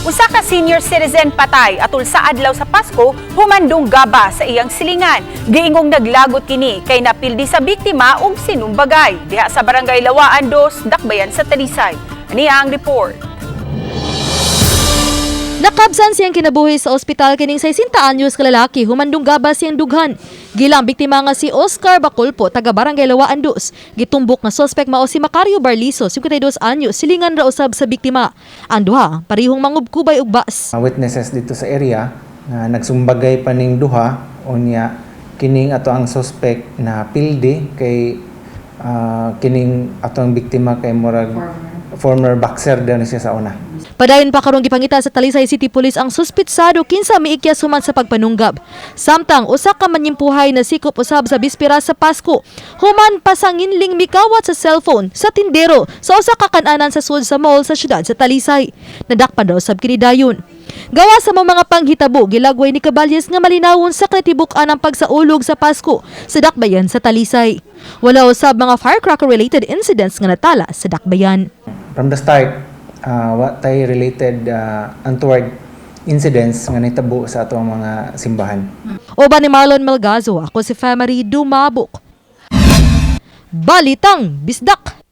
Usa ka senior citizen patay atul sa adlaw sa Pasko human dunggaba sa iyang silingan. Giingong naglagot kini kay napildi sa biktima og sinumbagay diha sa Barangay Lawaan 2, Dakbayan sa Talisay. Ania ang report. Nakabsan siyang kinabuhi sa ospital kining 60 anyos ka lalaki human dunggaba siyang dughan. Gilang biktima nga si Oscar Bacolpo, taga Barangay Lawaan 2. Gitumbok nga suspect mao si Macario Barliso, 52 anyos, silingan ra usab sa biktima. Ang duha parihong mangubkubay og bas. Witnesses dito sa area nga nagsumbagay pa ning duha, unya kining ato ang suspect na pildi kay kining ato ang biktima kay murag former boxer daw ni siya sa una. Padayon pa karong gipangita sa Talisay City Police ang suspitsado kinsa miikyas human sa pagpanunggab. Samtang usa ka manyimpuhay na sikop usab sa bispera sa Pasko human pasanginling mikawat sa cellphone sa tindero sa usa ka kan-anan sa sud sa mall sa syudad sa Talisay. Nadakpan raw usab kini dayon. Gawa sa mga panghitabo, gilagway ni Caballes nga malinawon sa katibuk-an ang pagsaulog sa Pasko sa Dakbayan sa Talisay. Wala usab mga firecracker-related incidents nga natala sa Dakbayan. From the start, wa tay related untoward incidents nga nahitabo sa ato ang mga simbahan. Uban ni Marlon Melgazo, ako si Famary Dumabok. Balitang Bisdak!